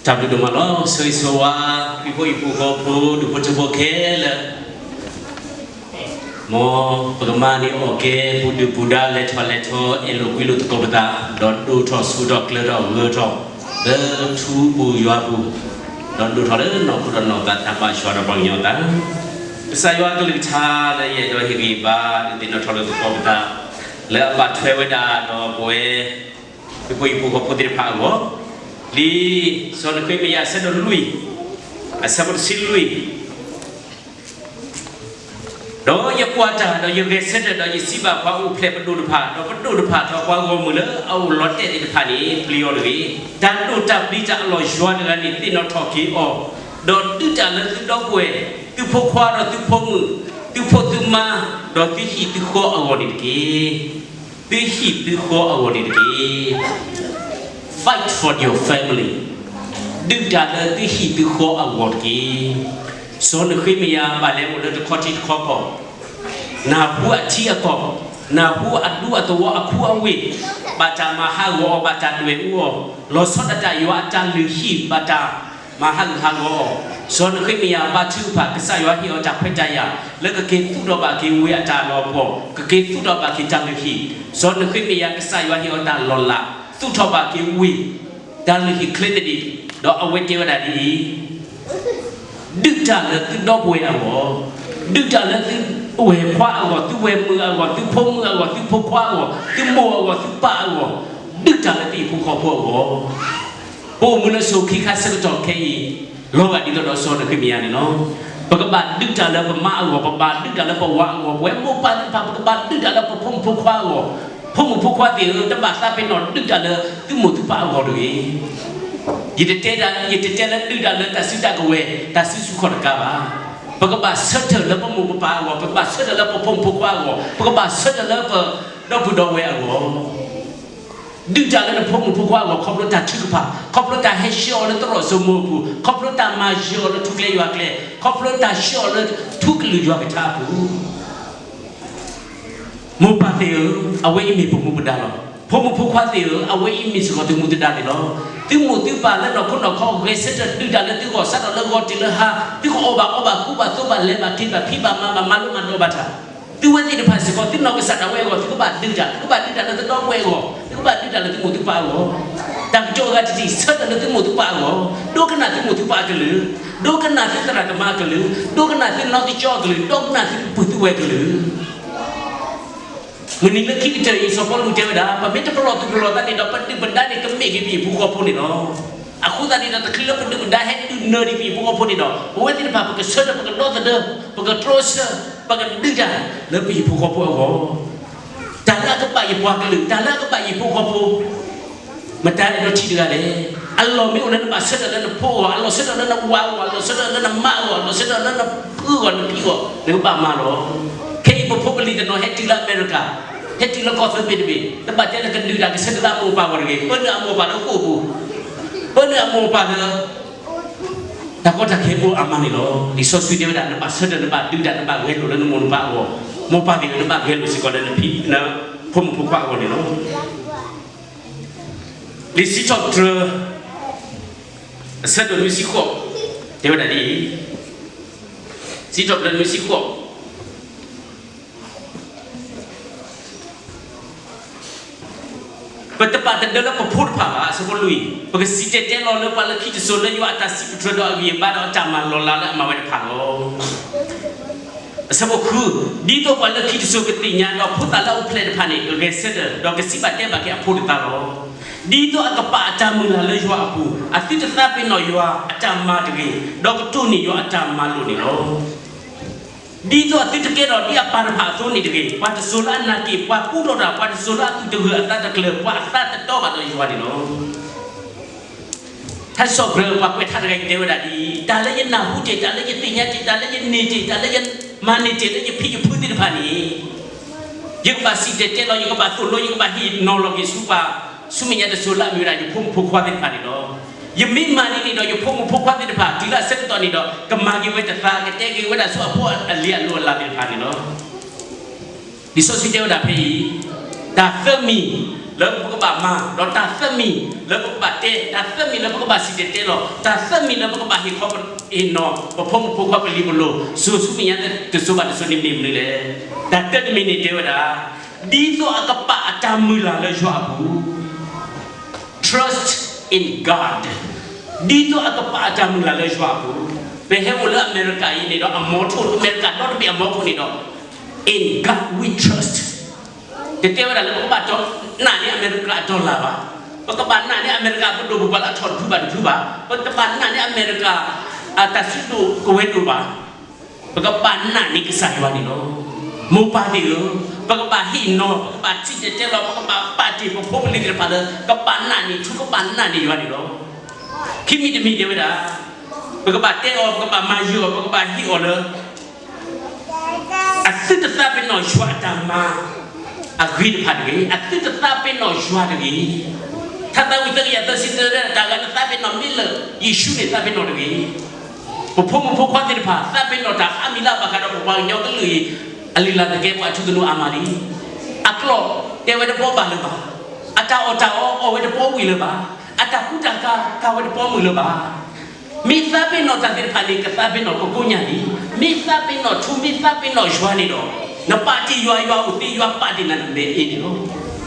တၢ်ဘျုးဒိၣ်မးလီၤ. ဆိၣ်ဂ့ၤဆိၣ်ဝါ ခရံာ်ဖိဟံၣ်ဖိဃီဖိ ဒူၣ်ဖိထၢဖိခဲလၢာ်, မ်ပကမၤန့ၢ်အီၣ်ကဲ ပူၤဒုၣ်ပူၤဒါ လဲၤထီၣ်လဲၤထီ အဲၣ်လိာ်ကွံလိာ်သကိးပသး, ဒီးဒိၣ်ထီၣ်ဆူၣ်ထီၣ်ကျၢၤထီၣ်ဂၢၤထီၣ် လၢထူပူၤယွၤပူၤ, ဒီးဒိၣ်ထီၣ်လၢနီၢ်ခိဒီးနီၢ်သးတၢ်ဘၣ်ဆှၢဒီးပှၤကညီအသး, ကစၢ်ယွၤကလုၢ်ကထါလၢယအဲၣ်ဒိးဟ့ၣ်ဂံၢ်ဘါ ဒုးသ့ၣ်နီၣ်ထီၣ်လိာ်သကိးပသး, လၢအဘၣ်ထွဲဝဲဒၣ်ဒီးပဝဲ ဟံၣ်ဖိဟံၣ်ဖိဃီဖိသ့ၣ်တဖၣ်အဂီၢ်, လံာ်စီၤနဃ့မယၤအဆၢဒိၣ်လွံၢ်, အဆၢဖိတဆံလွံၢ်, ဒီးယကွၢ်တၢ်, ဒီးယဂဲၤဆၢထၢၣ်, ဒီးယစံးဘၣ်ပှၤအိၣ်ဖျဲၣ်ပဒိၣ်တဖၣ်, ဒီးပဒိၣ်တဖၣ်, ဒီးပှၤဂီၢ်မုၢ်လၢအအိၣ်လီၤတဲာ်သ့ၣ်တဖၣ်န့ၣ် ပျံၤအီၤတဂ့ၤ. တၢ်ဒိၣ်တၢ်ပျံၤတၢ်အလီၢ်ယွၤတဂၤန့ၣ် သ့ၣ်နီၣ်ထီၣ်က့ၤအီၤ, ဒီးဒုးတၢ်လၢသုဒီပုၢ်ဝဲၢ်, သုဖိခွါဒီးသုဖိမုၣ်, သုဖိသုမါ, ဒီးသုဟံၣ်သုဃီအဂီၢ်န့ၣ်တက့ၢ်. သုဟံၣ်သုဃီအဂီၢ်န့ၣ်တက့ၢ်. Fight for your family. ဒုးတၢ်လၢသုဟံၣ်သုဃီအဂီၢ်တက့ၢ်. စီၤနဃ့မယၤဘၣ်လဲၤအိၣ်လၢတခီထံတခီကီၢ်, နၢ်ဟူအထံအကီၢ်, နၢ်ဟူအဒူအသဝီအခူအဝ့ၢ်, ဘၣ်တၢ်မၤဟးဂီၤအီၤ, ဘၣ်တၢ်ဒွဲၣ်အူအီၤ, လီၤဆီဒၣ်တၢ်ယွၤအတၢ်လုၢ်ဟံၣ်, ဘၣ်တၢ်မၤဟးဂူာ်ဟးဂီၤအီၤ, စီၤနဃ့မယၤဘါထုကဖၣ် ကစၢ်ယွၤဟ့ၣ်အီၤတၢ်ခွဲးတၢ်ယာ် လၢကက့ၤသူၣ်ထီၣ်ဘၣ်က့ၤဝ့ၢ်အတၢ်လီၤပှီၢ်, ကက့ၤသူၣ်ထီၣ်ဘၣ်က့ၤတၢ်လုၢ်ဟံၣ်, စီၤနဃ့မယၤ ကစၢ်ယွၤဟ့ၣ်အီၤတၢ်လီၤလး, သူၣ်ထီၣ်ဘၣ်က့ၤဝ့ၢ်, တၢ်လုၢ်ဟံၣ်ချ့သဒံး, ဒီးအဝဲတဲဝဲဒၣ်ဒ်အံၤ ဒုးတၢ်လၢသုဒီပုၢ်ဝဲၢ်အဂီၢ်, ဒုးတၢ်လၢသုဝဲၢ်ခွါအဂီၢ်, သုဝဲၢ်မုၣ်အဂီၢ်, သုဖိမုၣ်အဂီၢ်, သုဖိခွါအဂီၢ်, သုမိၢ်အဂီၢ်, သုပၢ်အဂီၢ်, ဒုးတၢ်လၢသုဟံၣ်ဖိဃီဖိအဂီၢ်. ပအိၣ်မူလၢစိၤခံခါဆၢကတီၢ်ခဲအံၤ, လီၤဂာ်ဒ်သိးဒီးစီၤနဃ့မယၤန့ၣ်လီၤ. ပကဘၣ်ဒုးတၢ်လၢပမါအဂီၢ်, ပဘၣ်ဒုးတၢ်လၢပဝၤအဂီၢ်, ပဝဲမိၢ်ပၢ်သ့ၣ်တဖၣ် ပကဘၣ်ဒုးတၢ်လၢပဖိမုၣ်ဖိခွါအဂီၢ်. ဖိမုၣ်ဖိခွါသ့ၣ်ဧၢ, တဘၣ်သးပ့ၤနီၣ်ဒုးတၢ်လၢသုမိၢ်သုပၢ်အဂီၢ်တဂ့ၤ. ယတတဲဒၣ်, ယတတဲလၢဒုးတၢ်လၢတၢ်စုတၢ်ကဝဲၤ, တၢ်စုဆူၣ်ခီၣ်တကးဘၣ်. ပကဘၣ်ဆၢထၢၣ်လၢပမိၢ်ပပၢ်အဂီၢ်, ပကဘၣ်ဆၢထၢၣ်လၢပဖိမုၣ်ဖိခွါအဂီၢ်, ပကဘၣ်ဆၢထၢၣ်လၢပဒီပုၢ်ဒီဝဲၢ်အဂီၢ်. ဒုးတၢ်လၢနဖိမုၣ်ဖိခွါအဂီၢ် ခီဖျိတၢ်ထုကဖၣ်, ခီဖျိတၢ်ဟဲဆှၢအီၤလၢသရိာ်စိမိၤအပူၤ, ခီဖျိတၢ်မၤယၢၤအီၤလၢထူကျဲယွၤကျဲ, ခီဖျိတၢ်ဆှၢအီၤလၢထူကလုာ်ယွၤကထါအပူၤ. မိၢ်ပၢ်သ့ၣ်ဧၢ, အဝဲအံၤမ့ၢ်ပမူပဒါလီၤ. ဖိမုၣ်ဖိခွါသ့ၣ်ဧၢ, အဝဲအံၤမ့ၢ်စ့ၢ်ကီးသုမူသုဒါသ့ၣ်လီၤ. သုမိၢ်သုပၢ်လၢနီၢ်ခိနီၢ်ခီ ဂဲၤဆၢထၢၣ်ဒုးတၢ်လၢသုဂီၢ် စးထီၣ်လၢဂီၤတ့ၢ်လၢဟါ, သုကအီၣ်ဘၣ်အီဘၣ်ကူဘၣ်သိဘၣ်လဲၤဘၣ်က့ၤဘၣ်ဖံးဘၣ်မၤဘၣ်မၤလိမၤဒိးဘၣ်တၢ်, သုဝဲသ့ၣ်တဖၣ်စ့ၢ်ကီး သုနီၢ်ကစၢ်ဒၣ်ဝဲအဂီၢ် သုကဘၣ်ဒုးတၢ်, သုကဘၣ်ဒုးတၢ်လၢသုဒီပုၢ်ဝဲၢ်အဂီၢ်, သုကဘၣ်ဒုးတၢ်လၢသုမိၢ်သုပၢ်အဂီၢ်. တၢ်ကတိၤအဂၤတထံၣ် ဆၢထၢၣ်လၢသုမိၢ်သုပၢ်အဂီၢ်, ဒိကနၣ်သုမိၢ်သုပၢ်အကလုၢ်, ဒိကနၣ်သုသရၣ်သမါအကလုၢ်, ဒိကနၣ်သုနီၢ်ကစၢ်အကလုၢ်, ဒိကနၣ်သုပုၢ်သုဝဲၢ်အကလုၢ်. မုၢ်နံၤလၢခံကတၢၢ်အံၤ စီၤပီလူးတဲဝဲဒၣ် ပမ့ၢ်တပလီၢ်သူၣ်ပလီၢ်သးန့ၣ်ဒီး ပဒုၣ်ပဒါန့ၣ် ကမ့ၢ်က့ၤပဟံၣ်ဖိဃီဖိန့ၣ်လီၤ. အဃိသတးန့ၣ်ဒီး တချုးလၢပဒုၣ်ပဒါဟဲဒုးနၢၤဒံးပဟံၣ်ဖိဃီဖိန့ၣ်ဒီး ပဝဲသ့ၣ်တဖၣ် ပကဆၢထၢၣ် ပကဒီသဒၢ, ပကတြီဆၢ, ပကဒုးတၢ်လၢပဟံၣ်ဖိဃီဖိအဂီၢ်. တၢ်လၢအကဘၣ်ယပှၤကလုာ်, တၢ်လၢအကဘၣ်ယဟံၣ်ဖိဃီဖိ မတၤအဲၣ်ဒိးထံၣ်တဂၤလဲၣ်. အလီၢ်မ့ၢ်အိၣ်လၢနဘၣ်ဆၢထၢၣ်လၢနဖိအဂီၢ်, အလီၢ်ဆၢထၢၣ်လၢနဝၤအဂီၢ်, အလီၢ်ဆၢထၢၣ်လၢနမါအဂီၢ်, အလီၢ်ဆၢထၢၣ်လၢနဖိအဂီၢ်, နဖံအဂီၢ်, နကဘၣ်မၤလီၤ. ခဲအံၤပဖိပလံၤတနီၤဟဲတုၤလၢအမဲရကၤ, ဟဲတုၤလၢကီၢ်သၢဘ့ၣ်တဘ့ၣ်, တဘၣ်တဲလၢကဒုးတၢ်ကဆၢထၢၣ်လၢအမိၢ်အပၢ်အဂီၢ်တဂ့ၤ, ပၢနုာ်အမိၢ်အပၢ်လၢဃိာ်ပူၤ, ပၢနုာ်အမိၢ်အပၢ်လၢ တၢ်ကီတၢ်ခဲအိၣ်အါမးန့ၣ်လီၤ. လံာ်စီဆှံတဲဝဲဒၣ် နဘၣ်ဆၢထၢၣ် နဘၣ်ဒုးတၢ် နဘၣ်ဂဲၤလိာ်လၢနမိၢ်နပၢ်အဂီၢ်, မိၢ်ပၢ်သ့ၣ်ဧၢ နဘၣ်ဂဲၤလိာ်စ့ၢ်ကီးလၢနဖံ, နဖိမုၣ်ဖိခွါအဂီၢ်န့ၣ်လီၤ. လံာ်စံးထီၣ်ပတြၢၤ အဆၢဒိၣ်နွံဆံဃိး တဲဝဲဒၣ်ဒ်အံၤ, စံးထီၣ်ပတြၢၤနွံဆံဃိး ပတပာ်တဒၢလၢပဖိတဖၣ်ဘၣ်, အဆၢဖိလွံၢ်, ပကစံၣ်တဲၤတဲလီၤလၢပှၤလၢခံတစိၤလၢယွၤအတၢ်စံးပတြၢၤဒီးအဂံၢ်အဘါဒီးအတၢ်မၤလီၤလးလၢအမၤဝဲတဖၣ်လီၤ. အဆၢဖိဃု, ဒ်သိးပှၤလၢခံတစိၤကသ့ၣ်ညါဒီးဖိသၣ်လၢအအိၣ်ဖျဲၣ်တဖၣ်န့ၣ် ကဂဲၤဆၢထၢၣ် ဒီးကစံးဘၣ်တဲဘၣ်က့ၤအဖိတသးလီၤ. ဒ်သိးအကပာ်အတၢ်မုၢ်လၢ်လၢယွၤအပူၤ, အသုတသးပ့ၤနီၣ်ယွၤအတၢ်မၤတဂ့ၤ, ဒီးကတိၢ်န့ၢ်ယွၤအတၢ်မၤလိာ်န့ၣ်လီၤ. ဒ်သိးအသုတကဲထီၣ်ဒ်အပၢ်တဖၣ်အသိးန့ၣ်တဂ့ၤ, ပှၤတစိၤလၢအနာ်က့ၣ်, ပှၤကူထီၣ်တၢ်, ပှၤတစိၤလၢအသူၣ်တဂၢၢ်အသးတကျၢၤ, ပှၤအသးတတီဘၣ်ဒီးယွၤန့ၣ်လီၤ. ထါစံးထီၣ်ပတြၢၤ ပှၤကွဲးထါတဂၤအံၤတဲဝဲဒၣ်ဒ်အံၤ, တၢ်လၢယနၢ်ဟူတ့ၢ်, တၢ်လၢယသ့ၣ်ညါတ့ၢ်, တၢ်လၢယန့ၢ်တ့ၢ်, တၢ်လၢယမၤန့ၢ်တ့ၢ်လၢယဖံယဖုသ့ၣ်တဖၣ်န့ၣ်, ယကဘၣ်စံၣ်တဲၤတဲလီၤ, ယကဘၣ်သိၣ်လိ, ယကဘၣ်ဟ့ၣ်နီၤလီၤက့ၤဆူပှၤဆူမဲာ်ညါတစိၤလၢအမ့ၢ်ဝဲဒၣ် ယဖိမုၣ်ဖိခွါသ့ၣ်တဖၣ်န့ၣ်လီၤ. ယမ့ၢ်မၤန့ၢ်န့ၣ်ဒီး ယဖိမုၣ်ဖိခွါသ့ၣ်တဖၣ် တုၤလၢအဆၢကတီၢ်န့ၣ်ဒီး ကမၤက့ၤဝဲတသး, ကတဲက့ၤဝဲဒၣ်ဆူအဖိအလံၤအလိၤအလးသ့ၣ်တဖၣ်န့ၣ်လီၤ. လံာ်စီဆှံတဲဝဲဒၣ်ဖဲအံၤ, တၢ်သၢမံၤ လၢပကဘၣ်မၤ, ဒီးတၢ်သၢမံၤလၢပကဘၣ်တဲ, တၢ်သၢမံၤလၢပကဘၣ်စံၣ်တဲၤတဲလီၤ, တၢ်သၢမံၤလၢပကဘၣ်ဟ့ၣ်ခီဟ့ၣ်နီၤ ပဖိမုၣ်ဖိခွါပလံၤပလိၤ စိၤဆူမဲာ်ညါတစိၤဘၣ်တစိၤန့ၣ်မ့ၢ်မနုၤလဲၣ်. တၢ်တၢတမံၤန့ၣ်တဲဝဲဒၣ်, ဒ်သိးအကပာ်အတၢ်မုၢ်လၢ်လၢယွၤအပူၤ Trust in God. ဒ်သိးအကပာ်အတၢ်မုၢ်လၢ်လၢယွၤအပူၤ, ပဟဲအိၣ်လၢအမဲရကၤအံၤန့ၣ်ဒီး အမီထိၣ်လၢအမဲရကၤဒီတဘ့ၣ်အမီထိၣ်န့ၣ်ဒီး In God we trust. တတဲဝဲဒၣ်လၢပကဘၣ်နာ်န့ၢ်အမဲရကၤအdollarဘၣ်, ပကဘၣ်နာ်န့ၢ်အမဲရကၤပဒိၣ်ပပှၢ်လၢအထီၣ်တဖုဘၣ်တဖုဘၣ်, ပတဘၣ်နာ်န့ၢ်အမဲရကၤ အတၢ်စုဒိၣ်ကဝဲၤဒိၣ်ဘၣ်. ပကဘၣ်နာ်န့ၢ်ကစၢ်ယွၤန့ၣ်လီၤ. မိၢ်ပၢ်သ့ၣ်ဧၢ, ပကဘၣ်ဟ့ၣ်နီၤ, ပကဘၣ်စံၣ်တဲၤတဲလီၤ, ပကဘၣ်ပာ်တ့ၢ်ပဖိပလံၤသ့ၣ်တဖၣ်လၢ ကဘၣ်နာ်န့ၢ်ထူ ကဘၣ်နာ်န့ၢ်ယွၤန့ၣ်လီၤ. ခံမံၤတမံၤတဲဝဲဒၣ်, ပကဘၣ်တဲအီၤ, ပကဘၣ်မၤယုၤအီၤ, ပကဘၣ်ဟ့ၣ်အီၤလၢ အသုတသးပ့ၤနီၣ်ယွၤအတၢ်မၤအဂ့ၤတဖၣ်တဂ့ၤ, အသုတသးပ့ၤနီၣ်ယွၤတဂ့ၤ. ထါသးဝံၣ်သၢကယၤသၢဆံသၢ တၢ်ဂၤနသးပ့ၤနီၣ်မ့ၢ်လၢယ့ၣ်ၡူးန့ၣ် သးပ့ၤနီၣ်တဂ့ၤ. ပဖိမုၣ်ဖိခွါသ့ၣ်တဖၣ် သးပ့ၤနီၣ်တၢ်အါမံၤလၢအဘၣ်ဃးဒီးပပှၤကညီကလုာ်အံၤ အလံာ်လၢ်သကဲးပဝးထူသနူအါမးလံ. အကျီၢ်တဲဝဲတပီဘၣ်လၢၤဘၣ်, အတၢ်အီၣ်တၢ်အီအီၣ်ဝဲတပီဝံၤလၢၤဘၣ်, အတၢ်ကူတၢ်ကၤကၤဝဲတပီမုၢ်လၢၤဘၣ်. မ့ၢ်သးပ့ၤနီၣ်တၢ်သ့ၣ်တဖၣ်န့ၣ် ကသးပ့ၤနီၣ်ကိးညါလံ. မ့ၢ်သးပ့ၤနီၣ်ထူ မ့ၢ်သးပ့ၤနီၣ်ယွၤန့ၣ်ဒီး နပာ်တ့ၢ်ယွၤ, ယွၤအိၣ်သ့, ယွၤပာ်တ့ၢ်နၤနမဲာ်အ့န့ၣ်လီၤ.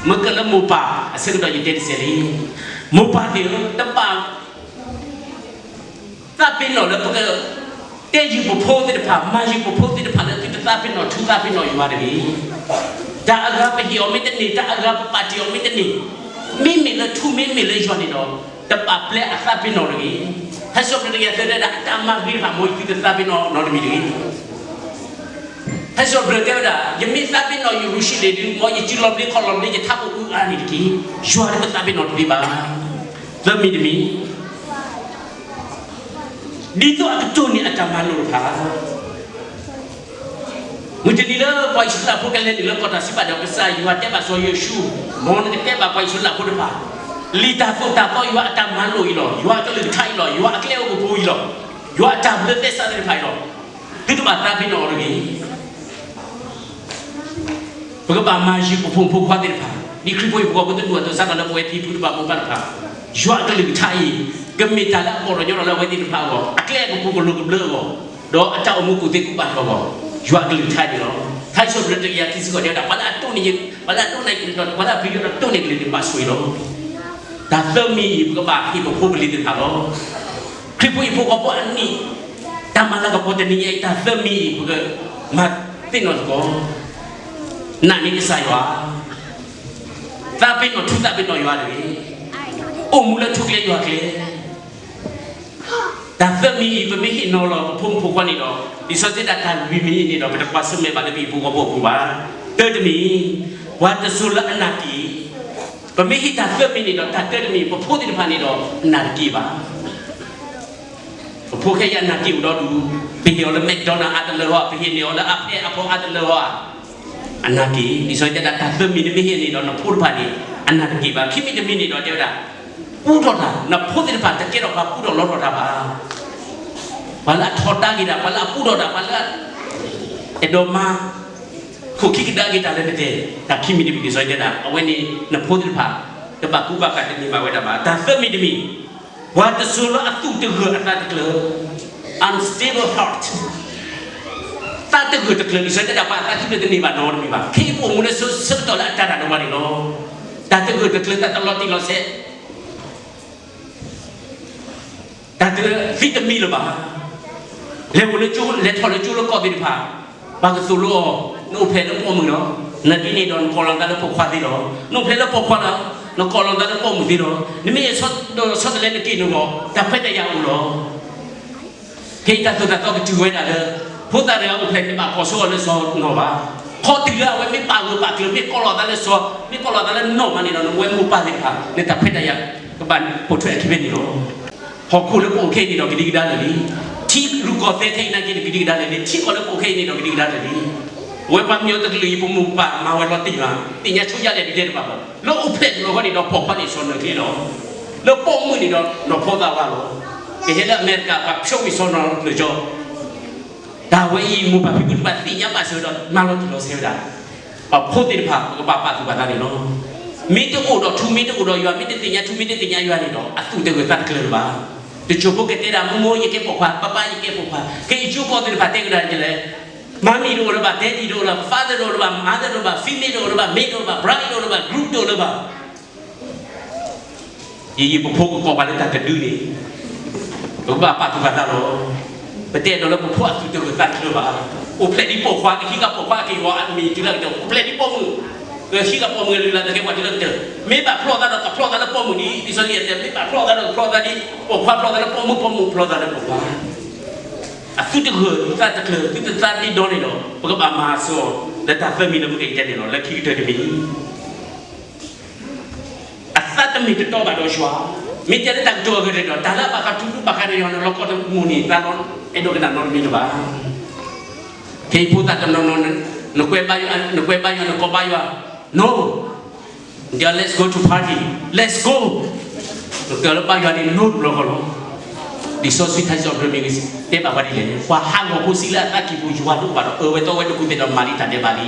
မ့ၢ်ကလၢမိၢ်ပၢ်အဆၢကတီၢ်ယတဲတစဲးလံ. မိၢ်ပၢ်သ့ၣ်ဧၢ, တဘၣ် သးပ့ၤနီၣ်လၢပက တဲယုာ်ပဖိသ့ၣ်တဖၣ်, မၤယုာ်ပဖိသ့ၣ်တဖၣ်လၢသုတသးပ့ၤနီၣ်ထူသးပ့ၤနီၣ်ယွၤတဂ့ၤ. တၢ်အဂၤပဟ့ၣ်အီၤမ့ၢ်တန့ၢ်, တၢ်အဂၤပပာ်တ့ၢ်အီၤမ့ၢ်တန့ၢ်, မ့မ့ၢ်လၢထူမ့မ့ၢ်လၢယွၤန့ၣ်ဒီး တဘၣ်ပျဲအသးပ့ၤနီၣ်တဂ့ၤ. ဟဲစိာ်ပတြၢၤတကယၤသၢတဲဒၣ် အတၢ်မၤဂ့ၤတဖၣ် မ်ယသုတသးပ့ၤနီၣ်နီတမံၤတဂ့ၤ. ဟဲစိာ်ပတြၢၤတဲဝဲဒၣ် ယမ့ၢ်သးပ့ၤနီၣ်ယရူၤၡလ့ၣ်ဒုး မ်ယစုလီၤဘျ့ခီၣ်လီၤဘျ့ ယထးခိၣ်အုအါန့ၣ်တက့ၢ်. ယွၤတကသးပ့ၤနီၣ်တသ့ဘၣ်. သၢမံၤတမံၤ ဒ်သိးအကတိၢ်န့ၢ်အတၢ်မၤလိာ်တဖၣ် မုၢ်တနံၤလၢပှၤအံၣ်စရ့လးဖိကလဲၤနုာ်လၢကီၢ်တၢ်စံးပာ်ဒီး ကစၢ်ယွၤတဲဘၣ်စီၤယိၤၡူ, မ်နကတဲဘၣ်ပှၤအံၣ်စရ့လးဖိတဖၣ်, လံာ်တၢ်သိၣ်တၢ်သီယွၤအတၢ်မၤလိာ်အံၤလီၤ. ယွၤအကလုၢ်ကထါအံၤလီၤ. ယွၤအကျဲအိၣ်ကပူၤအံၤလီၤ. ယွၤအတၢ်ဘျၢသဲစးသ့ၣ်တဖၣ်အံၤလီၤ. သုတဘၣ်သးပ့ၤနီၣ်အီၤတဂ့ၤ. ပကဘၣ်မၤယုာ်ပဖိမုၣ်ဖိခွါသ့ၣ်တဖၣ်, ဒ်ခရံာ်ဖိဟံၣ်ဖိဃီဖိတနူၢ်အသိး စးထီၣ်လၢပဝဲဖံဖုတဖၣ်မိၢ်ပၢ်တဖၣ်, ယွၤအကလုၢ်ကထါအံၤ ကမ့ၢ်တၢ်လၢအပီၢ်ထီၣ်ညီထီၣ်လၢအဝဲသ့ၣ်တဖၣ်အဂီၢ်, အကျဲအကပူၤကလိၤကဘျၢအဂီၢ်, ဒီးအတၢ်အိၣ်မူကူၣ်သ့ကူၣ်ဘၣ်ထီၣ်အဂီၢ်, ယွၤအကလုၢ်ကထါန့ၣ်လီၤ. ထါစံးပတြၢၤတကယၤခံဆံဃိးတဲဝဲဒၣ် ပှၤလၢအတိၢ်န့ၢ်ယၤ, ပှၤလၢအတိၢ်န့ၢ်ကလုၢ်ဒီး ပှၤလၢအပျံၤယၤဒီးတိၢ်န့ၢ်ကလုၢ်န့ၣ်ဘၣ်ဆိၣ်ဂ့ၤလီၤ. တၢ်သၢမံၤအံၤ ပကဘၣ်ဟ့ၣ်ပဖိပလံၤသ့ၣ်တဖၣ်လီၤ. ခရံာ်ဖိဟံၣ်ဖိဃီဖိအနံၣ် တၢ်မၤလၤကပီၤတနံၤညါအံၤ တၢ်သၢမံၤအံၤ ပကမၤသ့ၣ်နီၣ်သကိး, နာ်န့ၢ်ကစၢ်ယွၤ, သးပ့ၤနီၣ်ထူသးပ့ၤနီၣ်ယွၤတဂ့ၤ, အိၣ်မူလၢထူကျဲယွၤကျဲ. တၢ်သၢမံၤအံၤ ပမ့ၢ်ဟ့ၣ်နီၤလီၤပဖိမုၣ်ဖိခွါန့ၣ်ဒီး လံာ်စီဆှံတဲဒၣ်တၢ်လွံၢ်မံၤအံၤန့ၣ်ဒီး ပတကွၢ်ဆၢၣ်မဲာ်ဘၣ်လၢပဟံၣ်ဖိဃီဖိအပူၤဘၣ်. တၢတမံၤ, ပှၤတစိၤလၢအနာ်တက့ၢ်. ပမ့ၢ်ဟ့ၣ်တၢ်သၢမံၤန့ၣ်ဒီး တၢ်တၢတမံၤ ပဖိသ့ၣ်တဖၣ်န့ၣ်ဒီး အနာ်တက့ၢ်ဘၣ်. ပဖိခဲအံၤအနာ်တက့ၢ်အိၣ်ဒီဒူၣ်, ပဟ့ၣ်အီၤလၢ McDonald အါတလၢဧါ, ပဟ့ၣ်န့ၢ်အီၤလၢအဖဲအဖီအါတလၢဧါ, အနာ်တက့ၢ်. လံာ်စီဆှံတဲဒၣ်တၢ်သၢမံၤန့ၣ် မ့ၢ်ဟ့ၣ်န့ၣ်ဒီးနဖိတဖၣ်န့ၣ် အနာ်တက့ၢ်ဘၣ်. ခံမံၤတမံၤန့ၣ်ဒီးတဲဝဲဒၣ် ပူထီၣ်တၢ်, နဖိသ့ၣ်တဖၣ်တကဲထီၣ်ပှၤပူထီၣ်လီထီၣ်တၢ်ဘၣ်. ပှၤလၢအထီဒါက့ၤတၢ်, ပှၤလၢအပူထီၣ်တၢ်, ပှၤလၢ အဲၣ်ဒိးမၤ ခိၣ်ခံကဒါက့ၤတၢ်လၢနတဲ, တၢ်ခံမံၤတမံၤန့ၣ် လံာ်စီဆှံတဲဒၣ် အဝဲန့ၣ်နဖိသ့ၣ်တဖၣ် တဘၣ်ကူဘၣ်ကၤတန့ၢ်ဘၣ်ဝဲဒၣ်ဘၣ်. တၢ်သၢမံၤတမံၤ, ပှၤတစိၤလၢအသူၣ်တဂၢၢ်အသးတကျၢၤ, unstable heart, သးတဂၢၢ်တကျၢၤ, လံာ်စီဆှံတဲဒၣ် ပှၤအသးခုလၢတန့ၢ်ဘၣ်နီတမံၤဘၣ်. ခဲအံၤပအိၣ်မူလၢဆၢကတီၢ်လၢအတၢ်တၢ်ဒီးဝဲန့ၣ်လီၤ. တၢ်တဂၢၢ်တကျၢၤ, တၢ်တလီၤတံၢ်လီၤဆဲး တၢ်တသံတမံၤလၢၤဘၣ်. လဲၤအိၣ်လၢကၠိ, လဲၤထီၣ်လၢကၠိလၢကီၢ်သ့ၣ်တဖၣ်, ပှၤကသိၣ်လိအီၤ, နအိၣ်ဖျဲၣ်လၢပိာ်မုၣ်လီၤ. နဒ်န့ၣ်ဒီးနကိးလီၤသးလၢပိာ်ခွါသ့လီၤ. နအိၣ်ဖျဲၣ်လၢပိာ်ခွါလီၤ, နကိးလီၤသးလၢပိာ်မုၣ်သ့လီၤ. နမ့ၢ်ဆီဒီးဆီတလဲနက့ၢ်နဂီၢ်, တၢ်ခွဲးတၢ်ယာ်အိၣ်လီၤ. ခဲအံၤတၢ်သိၣ်တၢ်သီကတုၤဝဲဒၣ်လၢ ဖိသၣ်တဂၤအိၣ်ဖျဲၣ်န့ၣ် ဘၣ်ကိးဆိအီၤလၢစီၤနီၢ်ဘၣ်. ခီတုၤလၢအဝဲမ့ၢ်ပာ်ဂၢၢ်ပာ်ကျၢၤ မ့ၢ်ကိးလီၤသးလၢစီၤ, မ့ၢ်ကိးလီၤသးလၢနီၢ်မးန့ၣ်ဒီး နဝဲမိၢ်ပၢ်သ့ၣ်တဖၣ် နတၢ်ခွဲးတၢ်ယာ် ကဘၣ်ပိာ်ထွဲအခံဖဲန့ၣ်လီၤ. ဟီၣ်ခိၣ်လၢပအိၣ်ခဲအံၤန့ၣ်ဒီးကဒံကဒါလၢာ်လံ. ထံရူၢ်ကီၢ်သဲးခဲအံၤနာ်က့န့ၣ် ကဒံကဒါလၢာ်လံ. ထံကီၢ်လၢပအိၣ်ခဲအံၤန့ၣ်ဒီးကဒံကဒါလၢာ်လံ. အဝဲပှၤကညီတကလုာ်အံၤ ပမိၢ်ပပၢ်မၤဝဲလီၤတံၢ်မး, သ့ၣ်ညါဆိယါလဲၣ်ဒ်တဲတဘၣ်ဘၣ်. လၢအိၣ်ဖျဲၣ်တဘျီဃီန့ၣ်ဒီးပိာ်ခွါန့ၣ်စီၤနၢၤချ့လီၤ. လၢပိာ်မုၣ်န့ၣ်ဒီးနီၢ်ဖိသၣ်ဝါလီၤ. ကဟဲလၢအမဲရကၤ ပှၤဖျိးကွံာ်စီၤနီၢ်နၢၤကၠီ တၢ်ဝဲအံၤ မိၢ်ပၢ်ဖံဖုတဖၣ်သ့ၣ်ညါဘၣ်စၢၤဝဲဒီး မၤလီၤတံၢ်လီၤဆဲးဝဲဒၣ်. ပဖိသ့ၣ်တဖၣ် ပကဘၣ်ပာ်သူၣ်ပာ်သးန့ၣ်လီၤ. မ့ၢ်တအိၣ်ဒီးထူ မ့ၢ်တအိၣ်ဒီးယွၤ မ့ၢ်တသ့ၣ်ညါထူ မ့ၢ်တသ့ၣ်ညါယွၤန့ၣ်ဒီး အသူၣ်တဂၢၢ်သးတကျၢၤလၢၤဘၣ်. တစိၢ်ဖိကတဲဒၣ် မိၢ်မိၢ်ယကဲပိာ်ခွါ, ပၢ်ပၢ်ယကဲပိာ်ခွါ, ကဲယဆိကမိၣ်သ့ၣ်တဖၣ်တဲကဒါကလဲၣ်, မၤမံၤတအိၣ်လၢၤဘၣ်, ဒဲဒံၣ်တအိၣ်လၢၤဘၣ်, father တအိၣ်လၢၤဘၣ်, mother တအိၣ်လၢၤဘၣ်, female တအိၣ်လၢၤဘၣ်, male တအိၣ်လၢၤဘၣ်, bride တအိၣ်လၢၤဘၣ်, groom တအိၣ်လၢၤဘၣ်. ယံာ်ယံာ်ပဖိကကိးပှၤလၢတၢ်တဒုန့ၣ်, ပကဘၣ်ပာ်သူၣ်ပာ်သးလီၤ. ပတအဲၣ်ဒိးလၢပဖိအသူၣ်တဂၢၢ်သးတကျၢၤဘၣ်. အိၣ်ဖျဲၣ်ဒ်ပိာ်ခွါ ကဟံးဃာ်ပိာ်ခွါက့ၤဂီၤအမံၤတုၤလၢကတၢၢ်, အိၣ်ဖျဲၣ်ဒ်ပိာ်မုၣ်, ကဟံးဃာ်ပိာ်မုၣ်ကလုၢ်လၢ်သကဲပှၤတုၤလၢကတၢၢ်. မ့ၢ်ဘၣ်ဖျီသးဒီး တဖျီသးလၢပိာ်မုၣ်ဒ် လံာ်စီဆှံတဲ, မ့ၢ်ဘၣ်ဖျီသးဒီး တဖျီသးဒ်ပိာ်ခွါ, ဖျီသးလၢပိာ်မုၣ်, ပိာ်မုၣ်ဖျီသးလၢပိာ်ခွါ. အသူၣ်တဂၢၢ်သးတကျၢၤ သုတသးဒ့ဒီန့ၣ်ဒီး ပကဘၣ်မၤစၢၤအီၤ လၢတၢ်သၢမံၤလၢမုၢ်ကယတဲန့ၣ်လီၤ. လၢခံကတၢၢ်တမံၤ အသးတမ့ၢ်တတီဘၣ်ဒီးယွၤ, မ့ၢ်တဲလၢတၢ်ကတိၤအဂ့ၢ်န့ၣ်ဒီး တၢ်လၢအဘၣ်ဃးထူဘၣ်ဃးဒီးယွၤန့ၣ် လီၤကီတမုၢ်န့ၣ် သးလီၤအဲၣ်ဒိးကနၣ်နီတမံၤလၢၤဘၣ်. ဖဲဖိသၣ်တနီၤနီၤ နကွဲဘါယွၤ, နကွဲဘါယွၤ, နကိးဘါယွၤ, no, let's go to party, let's go. နကလၢဘါယွၤန့ၣ် no တဘျီဃီလီၤ. လံာ်စီဆှံထါစံးထီၣ်ပတြၢၤမ့ၢ်ဂ့ၤ တဲဘၣ်ပှၤဒ်လဲၣ်, ပှၤဟးဂီၤဖိစံးလၢအသးကံၢ်ပူၤယွၤတအိၣ်ဘၣ်ဒီး အၢဝဲသီဝဲတပူၤသ့ၣ်ဒီး မၤလံတၢ်ဒဲးဘးလံ.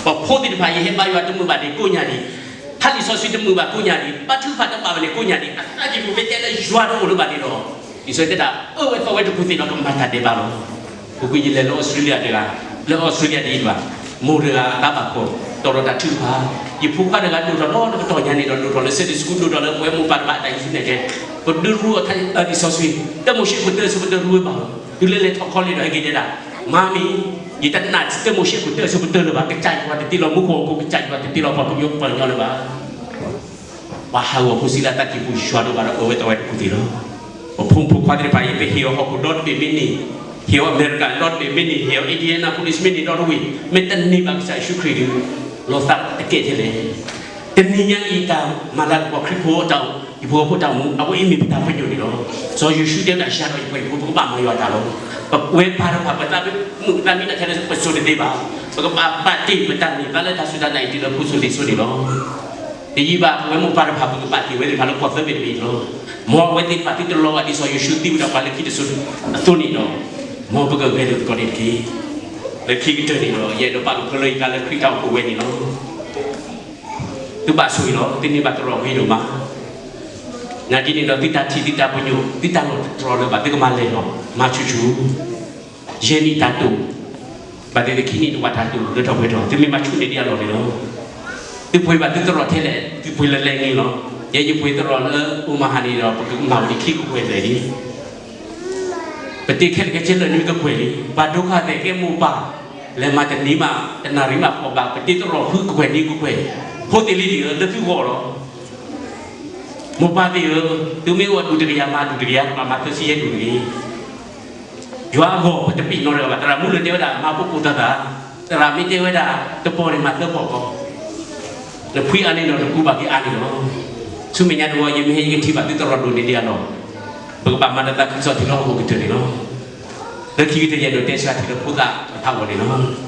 ပဖိသ့ၣ်တဖၣ် ယဟဲဘါယွၤတမုာ်ဘၣ်န့ၣ်ကိးညါလံ, ထါလံာ်စီဆှံတမုာ်ဘၣ်ကိးညါလံ, ဘါထုကဖၣ်တဘၣ်ဘၣ်န့ၣ်ကိးညါလံ, အသးကံၢ်ပူၤမ့ၢ်တဲလၢယွၤတအိၣ်လၢၤဘၣ်န့ၣ်ဒီး လံာ်စီဆှံတဲဒၣ် အၢဝဲသီဝဲတပူၤသ့ၣ်ဒီး ကမၤတၢ်ဒဲးဘးလီၤ. ပကွၢ်ယလဲၤလၢအီစထြ့လယါတဂၤ, လၢအီစထြ့လယါဒ်အံၤတဘၣ်, မိၢ်တဂၤအသးဘၣ်ကီၤ, တီၤဒီးတၢ်ထုကဖၣ်, ယဖိခွါတဂၤဒိၣ်ထီၣ်ဒီးတကတီၢ်ညါန့ၣ်ဒီး ဒိၣ်ထီၣ်လၢ Sunday school ဒိၣ်ထီၣ်လၢပဝဲမိၢ်ပၢ်တဖၣ်အတၢ်ဟံးစုနဲၣ်ကျဲ, ပဒုးရူအီၤထါလံာ်စီဆှံ, တၢမိၤၡ့ပတၢအဆၢပတၢ ရူဝဲဘၣ်, တုၤလၢလဲၤထီၣ်ခီလ့ၣ်ဒီး ဟဲက့ၤတဲဒၣ်, မၤမံၤ, ယတနာ်တၢမိၤၡ့ပတၢအဆၢပတၢလၢၤဘၣ်, ကစၢ်ယွၤတတ့လီၤမူခိၣ်ဟီၣ်ခိၣ်, ကစၢ်ယွၤတတ့လီၤပှၤကညီပှၤကညီလၢၤဘၣ်. ပှၤဟးဂီၤဖိစံးလၢအသးကံၢ်ပူၤယွၤတအိၣ်ဘၣ်ဒီး အၢဝဲသီဝဲတပူၤသ့ၣ်လီၤ. ပဖိမုၣ်ဖိခွါသ့ၣ်တဖၣ်အံၤ ပဟ့ၣ်အီၤဟီၣ်ခိၣ်ဒီတဘ့ၣ်မ့ၢ်န့ၢ်, ဟ့ၣ်အီၤအမဲရကၤဒီတဘ့ၣ်မ့ၢ်န့ၢ်, ဟ့ၣ်အီၤ Indianapolis မ့ၢ်န့ၢ်ဒီတဝ့ၢ်, မ့ၢ်တန့ၢ်ဘၣ်ကစၢ်ယ့ၣ်ၡူးခရံာ်ဒီး လီၤသးတကဲထဲလဲၣ်. တနံၤညါအံၤတၢ်မၤလၤကပီၤခရံာ်ဖိအတၢ်အိၣ်, ယဖိဖိတၢ်အိၣ်မူ အဝဲအံၤမ့ၢ်ပတၢ်ပညိၣ်န့ၣ်လီၤ. စီၤယိၤၡူတဲဝဲဒၣ် ယၤဒီးယပှၤဟံၣ်ဖိ ပကဘၣ်မၤယွၤတၢ်လီၤ. ပဝဲပၢ်တဖၣ် ပသးမုာ်သးမံတၢ်ထဲလၢပစိၤတသ့ဘၣ်. ပကဘၣ်ပာ်တ့ၢ်ပတၢ်န့ၢ်သါလၢတၢ်စူၢ်တၢ်နာ်အံၤတုၤလၢဖိစိၤလံၤစိၤန့ၣ်လီၤ. တယံာ်ဘၣ် ပဝဲမိၢ်ပၢ်တဖၣ် ပကပာ်တ့ၢ်ဝဲသ့ၣ်တဖၣ်လၢကီၢ်သၢဘ့ၣ်တဘ့ၣ်န့ၣ်လီၤ. မ်အဝဲသ့ၣ်တဖၣ်သုတလီၤဂာ်ဒ်စီၤယိၤၡူသံဝဲဒၣ်ပှၤလၢခံတစိၤအသိးန့ၣ်ဒီး, မ်ပကဂဲၤလိာ်သကိးန့ၣ်တက့ၢ်. လၢခံကတၢၢ်န့ၣ်ဒီး ယအဲၣ်ဒိးပာ်ကဖၢလၢယသးလၢခရံာ်တၢ်အိၣ်ဖှိၣ်ဝဲန့ၣ်လီၤ. သုဘၣ်ဆိၣ်ဂ့ၤလီၤ, သုန့ၢ်ဘၣ်တြီၢ်ဂ့ၤဒိၣ်မး. နာ်က့န့ၣ်ဒီး သုတၢ်ထံၣ်သုတၢ်ပညိၣ် သုတၢ်လီၢ်တတြီၢ်လၢၤဘၣ်, သုကမၤလဲၤလီၤ မၤဆူၣ်ဆူၣ်. ယဲၢ်နံၣ်တၢ်တိာ်, ဘၣ်သ့ၣ်သ့ၣ်ခံနံၣ်တဝၣ်တၢ်တိာ် လၢထီၣ်ပှဲၤထီၣ်, သုမ့ၢ်မၤဆူၣ်န့ၢ်ဒံးအလီၢ်န့ၣ်လီၤ. သုပှ့ၤဘၣ်သုတြီၢ်ထဲလဲၣ်, သုပှ့ၤလၢလဲၣ်န့ၣ်လီၤ. ယဲယပှ့ၤတြီၢ်လၢအိၣ်မၤဟးန့ၣ်ဒီး ပကမၤဝဲဒ်ခံကကွဲၢ်လဲၣ်လံ. ပတ့ခဲလၢာ်ခဲဆ့လၢာ်န့ၣ်ကကွဲၢ်လံ. ပှၤဒိခါသဲးကဲမိၢ်ပၢ်, လဲၤမၤတနံၤမး တနၣ်ရံၣ်မးဃီဘၣ်, ပတ့တြီၢ်ဃုကကွဲၢ်နံၤကကွဲၢ်, ဖိသ့ၣ်လံၤသ့ၣ်ဧၢ, လၢသုဂီၢ်လီၤ. မိၢ်ပၢ်သ့ၣ်ဧၢ, သုမ့ၢ်အိၣ်ဒူၣ်တကယၤမၤဒူၣ်တကယၤ, မၤသၢဆံယဲၢ်ဒူၣ်တဂ့ၤ. ယွၤအဂီၢ် ပတပံာ်နီတဂၤဘၣ်. သရၣ်မုၣ်လၢတဲဝဲဒၣ် မၤပိာ်ပိာ်သၣ်သၣ်, သရၣ်မ့ၢ်တဲဝဲဒၣ် တပီၢ်န့ၣ်မၤသၢပီၢ်ဃီ, နဖှံအါန့ၢ်ဒီး နကူဘၣ်က့ၤအါန့ၢ်လီၤ. ဆူမဲာ်ညါတဝီ ယမ့ၢ်ဟဲယကထံၣ်ဘၣ်သုတြီၢ်ဒိၣ်န့ၢ်ဒံးအလီၢ်, ပကဘၣ်မၤတၢ်သးခုကစီၣ်ထံလၢဟီၣ်ခိၣ်ကတၢၢ်န့ၣ်လီၤ. လၢခံကတၢၢ်ယအဲၣ်ဒိးတဲဆှၢထံလၢဖိသၣ်တဖၣ်အဂီၢ်န့ၣ်လီၤ.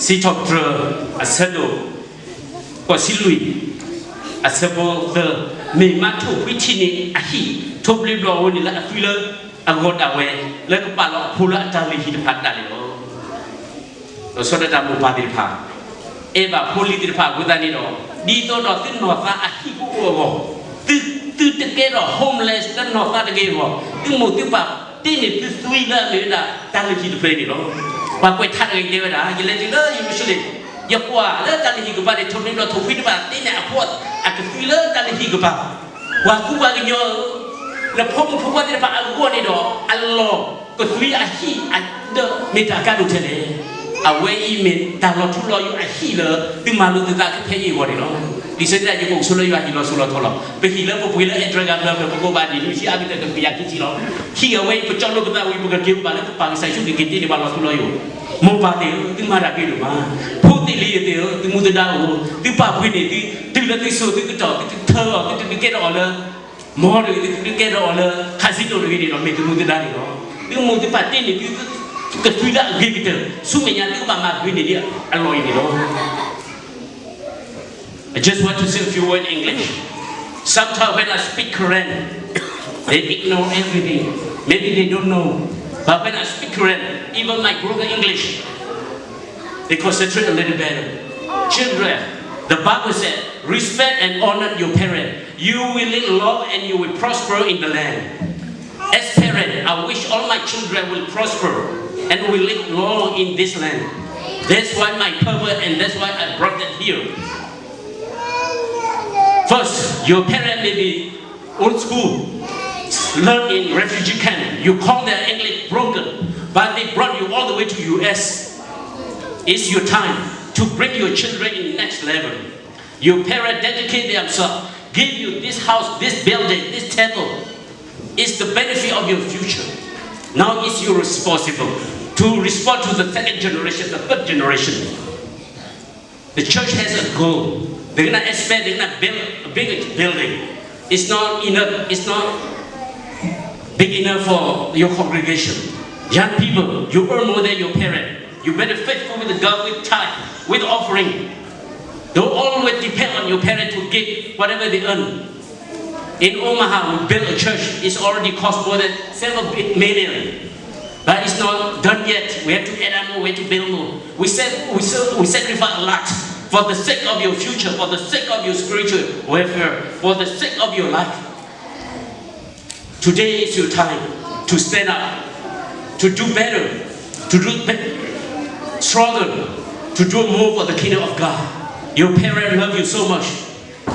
စံးထီၣ်ပတြၢၤ အဆၢဒိၣ် ဃိးဆံလွံၢ် အဆၢဖိသၢ, မ့ၢ်မါထိၣ်ဖှံထံးန့ၢ်အဟံၣ် ထိၣ်ဘျ့ဘျီၣ်ဧိၤန့ၣ် လၢအသွံလၢအဂီၤဒၣ်ဝဲ လၢကပာ်လီၤအဖိလၢအတၢ်လုၢ်ဟံၣ်တဖၣ်ဒၣ်လဲာ်လီၤ. ဒီးဆီဒၣ်တၢ်မိၢ်ပၢ်သ့ၣ်တဖၣ် အဲၣ်ဘၣ်ဖိလံၤသ့ၣ်တဖၣ်အဃိသတးန့ၣ်ဒီး, ဒ်သိးဒီးသုနီၢ်သးအဟံၣ်ကအိၣ်အဂီၢ်, သု, သုတကဲထီၣ် homeless လၢနီၢ်သးတဂ့ၤအဂီၢ်, သုမိၢ်သုပၢ်တ့န့ၢ်သုသွံလၢအမ့ၢ်ဝဲဒၣ်တၢ်လုၢ်ဟံၣ်တဖျၢၣ်န့ၣ်လီၤ. ပှၤကွဲးထါတဂၤတဲဝဲဒၣ် ယလဲၤတုၤလၢယရူၤၡလ့ၣ်, ယကွၢ်လၢတၢ်လုၢ်ဟံၣ်ကပၤန့ၣ် ထိၣ်ဘျ့ဘျီၣ်ထိၣ်ဖှံတဖၣ် တ့န့ၢ်အဖိအကသွံလၢတၢ်လုၢ်ဟံၣ်ကပၤ, ပှၤကူပှၤကညီဧၢ, နဖိမုၣ်ဖိခွါသ့ၣ်တဖၣ်အဂီၢ်န့ၣ်ဒီး အလီၢ်ကသွံအဟံၣ်အဒၢး မ့ၢ်တၢ်အကါဒိၣ်ထဲလဲၣ်. အဝဲအံၤမ့ၢ်တၢ်လီၤထူလီၤယိာ်အဟံၣ်လၢ သုမၤလိသုသးဖဲအံၤအဂီၢ်န့ၣ်လီၤ. ဒ်သိးဒၣ် ယကအိၣ်ဆိလၢယွၤဟံၣ်လီၤစိၤလီၤထီလီၤ. ပဟံၣ်လၢပပှ့ၤလၢ address ဂၤဘျၢဘျၢ ပကအိၣ်ဘၣ်ဒ်နွံဆံအါကတၢၢ် ကယၤခံဆံလီၤ. ဟံၣ်အဝဲအံၤ ပကၠီလိာ်ပသးဝံၤ ပကက့ၤအိၣ်ဘၣ်လၢပပၢ်ကစၢ်ယ့ၣ်ၡူးခရံာ်က့ၤတ့န့ၢ်ပှၤလီၤထူလီၤယိာ်. မိၢ်ပၢ်သ့ၣ်ဧၢ, သုမၤတၢ်ဂ့ၤဒိၣ်မး. ဖိသ့ၣ်လံၤသ့ၣ်ဧၢ, သုမူသဒါအိၣ်, သုပာ်ပှ့ၤန့ၢ်သု, တုၤလၢသုစိၤသုကတီၢ် သုတထၢအီၤ, သုတဒုးကဲထီၣ်အီၤလၢ မီဒီး သုတဒုးကဲထီၣ်အီၤလၢ casino တဂ့ၤန့ၣ်ဒီး မ့ၢ်သုမူသုပၢ်တ့န့ၢ်သု ကသွံလၢအဂ့ၤကတၢၢ်, ဆူမဲာ်ညါသုကဘၣ်မၤဂ့ၤန့ၢ်ဒံးအလီၢ်အံၤန့ၣ်လီၤ. I just want to say a few words in English. Sometimes when I speak Karen, they ignore everything. Maybe they don't know. But when I speak Karen, even my broken English, They concentrate a little better. Children, the Bible said, respect and honor your parents. You will live long and you will prosper in the land. As parent, I wish all my children will prosper and will live long in this land. That's why my purpose and that's why I brought them here. First, your parent may be old school, learn in refugee camp. You call their English broken, but they brought you all the way to U S. It's your time to bring your children in next level. Your parents dedicate themselves, give you this house, this building, this table. It's the benefit of your future. Now it's your responsible to respond to the second generation, the third generation. The church has a goal. They're gonna expect, they're gonna build a big building. It's not enough, it's not big enough for your congregation. Young people, you earn more than your parent. You better faithful with God, with tithe, with offering. Don't always depend on your parent to give whatever they earn. In Omaha, we build a church. It's already cost more than seven million. But it's not done yet. We have to add on more. We have to build more. We, sa- we, sa- we sacrifice a lot for the sake of your future, for the sake of your spiritual welfare, for the sake of your life. Today is your time to stand up, to do better, to do be- stronger, to do more for the kingdom of God. Your parents love you so much.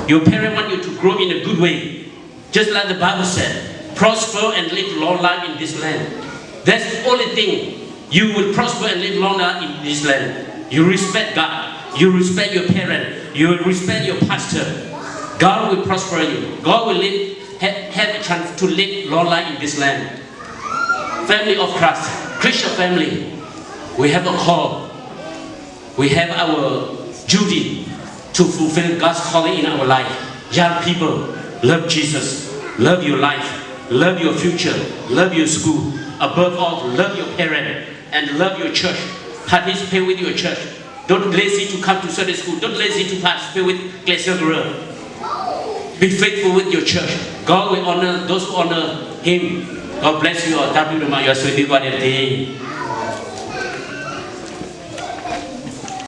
Your parents want you to grow in a good way. Just like the Bible said, prosper and live long life in this land. That's the only thing. You will prosper and live long life in this land. You respect God. You respect your parent. You respect your pastor. God will prosper you. God will live, ha- have a chance to live long life in this land. Family of Christ, Christian family, we have a call. We have our duty to fulfill God's calling in our life. Young people, love Jesus, love your life, love your future, love your school. Above all, love your parents and love your church. Participate with your church. Don't lazy to come to Sunday school. Don't lazy to participate with Glacier Girl. Be faithful with your church. God will honor those who honor Him. God bless you all. တၢ်ဘျုးဒိၣ်မး ယွၤဆိၣ်ဂ့ၤသုကိးဂၤဒဲးတက့ၢ်.